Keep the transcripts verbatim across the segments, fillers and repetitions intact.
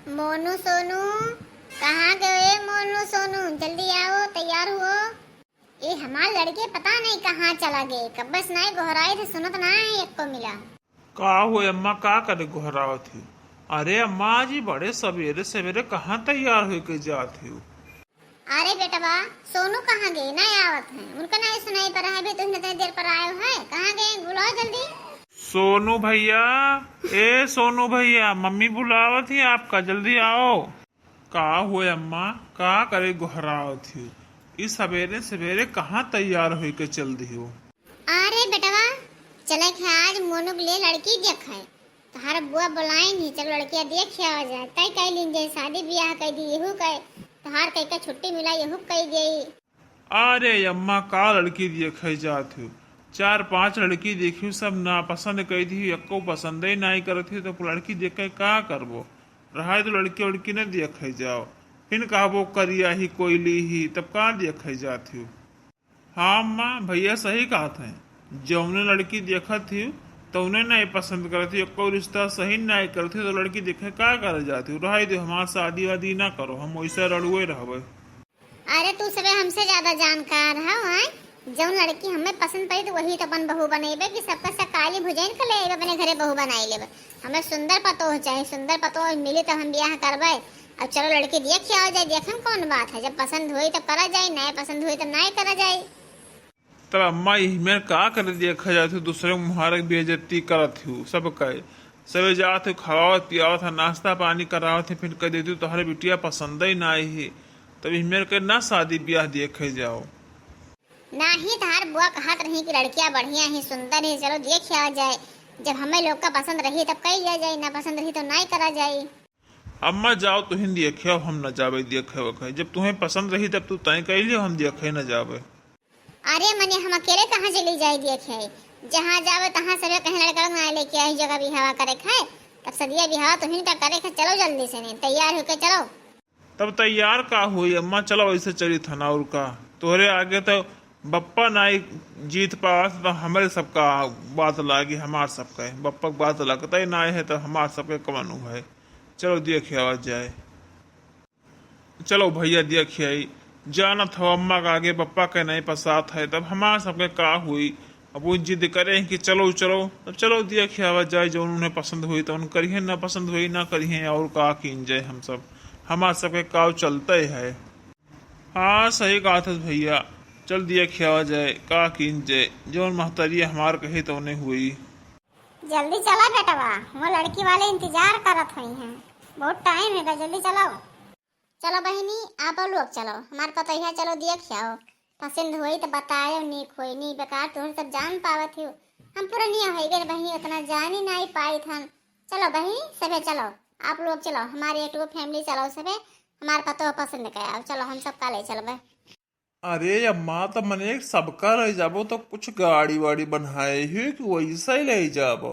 मोनू सोनू, कहाँ गए मोनू सोनू? जल्दी आओ, तैयार हुओ। ए हमार लड़के पता नहीं कहाँ चला गए, कब्बे से नाई गोहराए थे, सुनत ना है, एको मिला। का हो अम्मा, का करे गोहरावत ही? अरे अम्मा, आज ही बड़े सवेरे सवेरे कहाँ तैयार होके जात हो? अरे बेटवा, सोनू कहाँ गए? ना आवत हैं, उनका ना सुनाई पड़ा है, अभी तुमने इतनी देर पर आए हो, है कहाँ गए? बुलाओ जल्दी। सोनू भैया, ए सोनू भैया, मम्मी बुलावत ही आपका, जल्दी आओ। का हो अम्मा, का करे गोहरावत हो? ई सवेरे सवेरे कहाँ तैयार होके चल दिहो? अरे बेटवा, चले के आज मोनू के लिए लड़की देखे। तहार बुआ बुलाई नहीं, चल लड़किया देख आवा जाए। तय कह लीन जाए, शादी ब्याह कह दी, यहू कह, तहार कह के छुट्टी मिला, यहू कह गई। अरे अम्मा, का लड़की देखे जात हो? चार पांच लड़की देखियो, सब नापसंद कह दी, एको पसंद ही नाई करत हो, तो लड़की देख के का करबो? रहाई तो लड़की वड़की न देखे जाओ, फिर कहबो करिया ही कोयली ही, तब का देखे जात हो? हाँ अम्मा, भैया सही कहत हैं, जौने लड़की देखत ही तौने नहीं पसंद करत ही, एको रिश्ता सही नहीं करत ही, तो लड़की देखे का करे जात हो? रहाई दो, हमार शादी वादी ना करो, हम वैसे रड़ुए रहबे। अरे तू सबे हमसे ज्यादा जानकार हौ, हैं? जौन लड़की हमें पसंद पड़ी तो वही तो अपन बहू बनेबे कि सबका सकाली भुजैन के ले आइबे, अपने घरे बहू बनाई लेबे। हमें सुंदर पतोह चाहे, सुंदर पतोह मिली तब हम ब्याह करबे। अब चलो लड़की देख के आओ जाए, देखे में कौन बात है, जब पसंद होई तब करा जाए, नहीं पसंद होई तब नहीं करा जाए। तब अम्मा यही में का करे देखा जात हो, दूसरे मुहारक बेइज्जती करत हो, सब कहे सबे जात हो, खवावत पियावत है, नाश्ता पानी करावत है, फिर कह देती तोहरे बिटिया पसंद ही ना आई है, तब यही में के ना शादी ब्याह देखे जाओ। नाही तहार बुआ कहत रही कि लड़किया बढ़िया ही, सुंदर ही, चलो देख आ जाए, जब हमें लोग का पसंद रही तब कही जाए, ना पसंद रही तो नहीं करा जाए। अम्मा जाओ तुहिन देखे, हम न जाबे देखे वखे, जब तुम्हें पसंद रही तब तू तय कह लियो, हम देखे न जाबे। अरे मने हम अकेले कहाँ चली जाए देखे? जहाँ जावे तहाँ सभे कहीं लड़का लोग ना लेके आई जगह बिहावा करे खाए। तब सदिया बिहावा तुहिन का करे खाए, चलो जल्दी से नहीं, तैयार होके चलो। तब तैयार का हुई अम्मा, चलो ऐसे चली थन और का। तोहरे आगे तो बप्पा नाई जीत पावत तो हमरे सबका बात लागी, हमार सबका बप्पा के बात लगता ही ना है तो हमार सबके कमन है। चलो देखे आवा जाए। चलो भैया, देखिए, जानत हो अम्मा के आगे पप्पा के नहीं पसात है, तब हमार सबके का हुई? अब वो जिद करे हैं कि चलो, चलो, तब चलो, देखिए आवा जाए, जौन उन्हें पसंद हुई तो उन करिए, ना पसंद हुई ना करिए, और का कीन जाए हम सब, हमार सबके काव चलते है। हाँ, सही कहत है भैया, चल देखिए आवा जाए, का कीन जाए, जौन महतारी हमार कही तो उन्हें हुई। जल्दी चला बेटवा, वो लड़की वाले इंतजार करत हुई हैं, बहुत टाइम है, जल्दी चलाओ। चलो बहिनी, आप लोग चलो, हमार पतोहिया चलो देख आओ, पसंद होई तो बतायो, नीक होई, नी बेकार तोहर सब जान पावत हो। हम पुरनिया होई गए बहिनी, उतना जानी नहीं पाई थन। चलो बहिनी, सभे चलो, आप लोग चलो, हमारे एक फैमिली चलो सभे, हमार पतोह पसंद के आओ, चलो हम सब काले चलबे। अरे अम्मा, तो मने सबका ले जाबो तो कुछ गाड़ी वाड़ी बनाए ही कि वैसे ही ले जाबो?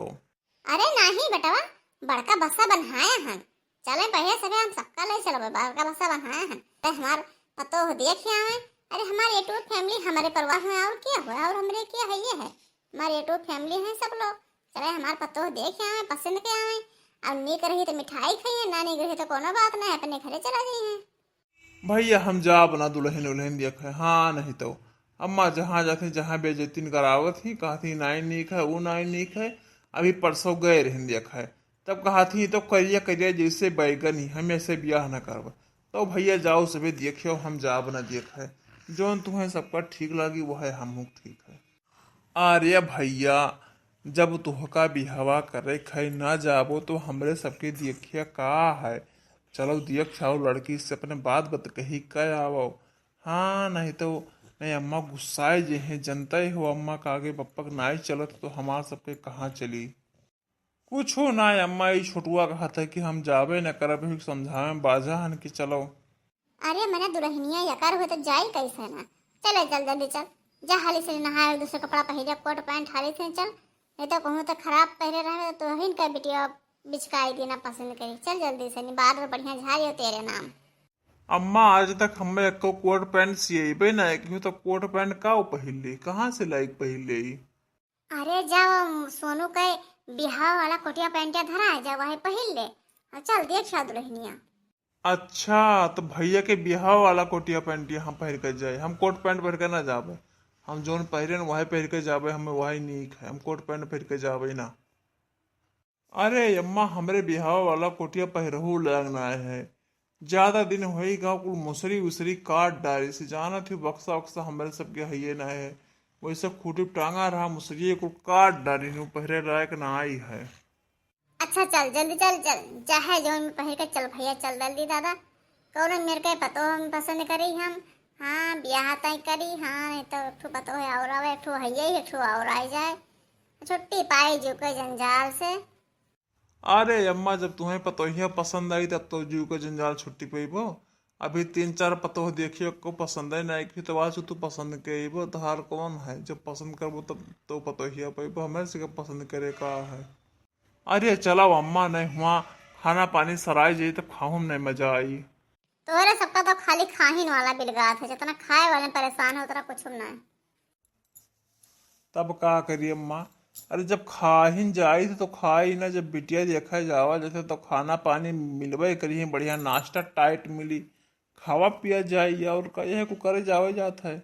अरे नाही बेटवा, बड़का बसा बनाया हन। चले पहिले सभे हम सबका ले चलबे, बड़का बसा बनाया हन। अरे हमार पतोह देख आवे। अरे हमार एटू फैमिली हमारे परिवार में और क्या हुआ, और हमरे क्या है, ये है हमारे एटू फैमिली है सब लोग। चले हमार पतोह देख आवे, पसंद के आवे। अब नीक रही तो मिठाई खाइए, ना नीक रही तो कोनो बात नहीं, अपने घरे चला जाइए। भैया हम जाब ना दुल्हन उल्हन देखे, हाँ नहीं तो अम्मा जहाँ जाती जहाँ बेइज्जती करावत ही, कहती नाई नीक है, वो नाई नीक है। अभी परसों गए रहन देखे, तब कहती तो करिया करिया जैसे बैगन ही, हम ऐसे ब्याह न करब। तो भैया जाओ सबे देखियो, हम जाब ना देखे, जौन तुम्हें सबका ठीक लागी वह हमहू ठीक है। अरे भैया, जब तोहका बिहवा करे खाई ना जाबो तो हमरे सबके देखिया का है। चलो देख आओ, लड़की से अपने बात बत कही कर आवो। हाँ, नहीं तो नहीं अम्मा गुस्साए जे हैं, जनते हो अम्मा का आगे पप्पा के नाई चलत तो हमार सबके कहाँ चली। कुछ हो ना अम्मा, ई छोटुआ कहत है कि हम जाबे न करब, ही समझावे में बाझा हन कि चलो। अरे मने दुल्हनिया यकार हो तो जाई कैसे ना? चले चल जल्दी चल, जा हाली से नहाए, दूसरा कपड़ा पहिरे, कोट पैंट हाली से चल, नहीं तो कहूँ तो खराब पहिरे रहे तो तोहिन का बिटिया बिचकाई देना पसंद करी। चल जल्दी से, नहीं बाद में बढ़िया झारियो तेरे नाम। अम्मा आज तक हमें एको कोट पैंट सिएबे ना, क्यों तो कोट पैंट का पहिर ले, कहाँ से लाइक पहिर ले? अरे जाओ सोनू के बिहाव वाला कोटिया पैंटिया धरा है, जाओ वही पहिर ले। अब चल देख सा दुल्हनिया। अच्छा, तो भैया के बियाह वाला कोटिया पैंटिया हम पहिर के जाए? हम कोट पैंट पहिर के ना जाबे, हम जौन पहिरे न वही पहिर के जाबे, हमें वही नीक है, हम कोट पैंट पहिर के जाबे ना। अरे अम्मा, हमरे बियाह वाला कोटिया पहिरहू लायक ना है, ज्यादा दिन होई गाँव कुल मुसरी उसरी काट डारी से, जानत ही बक्सा उक्सा हमरे सबके हइये ना है, वैसे खूंटी पे टांगा रहा मुसरिये कुल काट डारी नु, पहिरे लायक ना आई है। अच्छा चल जल्दी चल चल, चाहे जौन में पहिर के चल भैया चल जल्दी दादा। कौन मेरे के पतोह हम पसंद करी हम? हाँ बियाह तय करी, हाँ नहीं तो एक ठो पतोह और आवे, एक ठो हइये ही, एक ठो और आ जाए, छुट्टी पाई जीव के जंजाल से। अरे अम्मा, जब तुम्हें पतोहिया पसंद आई तब तो जीव के जंजाल छुट्टी पइबो। अभी तीन चार पतोह देखियो को पसंद है नहीं की तो आज तू पसंद के अइबो, तहार कौन है? जब पसंद करबो तब तो पतोहिया पइबो, हमें से के पसंद करे का है। अरे चलाओ अम्मा, नहीं हुआ खाना पानी सराय जाई तब खाहूँ नहीं मजा आई। तोहरे सबका तो खाली खाहिन वाला बिलगात है, जितना खाए वाले परेशान है उतना कुछ ना है। तब का करी अम्मा? अरे जब खाहिन जाई तो खाई ना, जब बिटिया देखे जावा जैसे तो खाना पानी मिलबे करी, बढ़िया नाश्ता टाइट मिली, खावा पिया जाई, और का यह को करे जावे जात है।